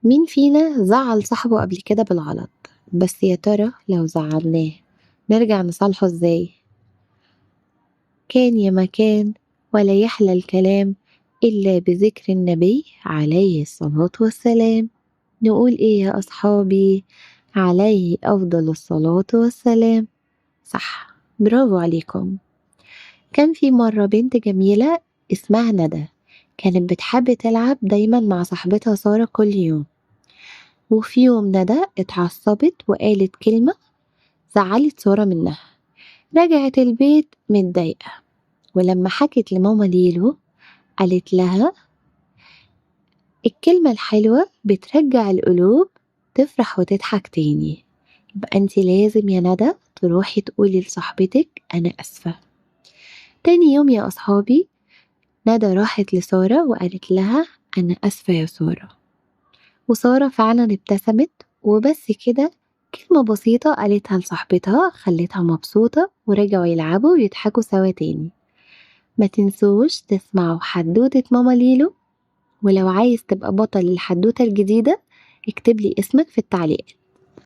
مين فينا زعل صاحبه قبل كده بالغلط؟ بس يا ترى لو زعلناه نرجع نصالحه ازاي؟ كان يا مكان ولا يحلى الكلام إلا بذكر النبي عليه الصلاة والسلام. نقول إيه يا أصحابي؟ عليه أفضل الصلاة والسلام. صح، برافو عليكم. كان في مرة بنت جميلة اسمها ندى، كانت بتحب تلعب دايما مع صاحبتها سارة كل يوم. وفي يوم ندى اتعصبت وقالت كلمة زعلت سارة منها. رجعت البيت متضايقة، ولما حكت لماما ليلو قالت لها الكلمة الحلوة بترجع القلوب تفرح وتضحك تاني، يبقى انت لازم يا ندى تروحي تقولي لصاحبتك أنا أسفة. تاني يوم يا أصحابي ندى راحت لسارة وقالت لها أنا أسفة يا سارة، وسارة فعلا ابتسمت. وبس كده كلمة بسيطة قالتها لصاحبتها خلتها مبسوطة، ورجعوا يلعبوا ويضحكوا سوا تاني. ما تنسوش تسمعوا حدوتة ماما ليلو، ولو عايز تبقى بطل الحدوتة الجديدة اكتب لي اسمك في التعليقات.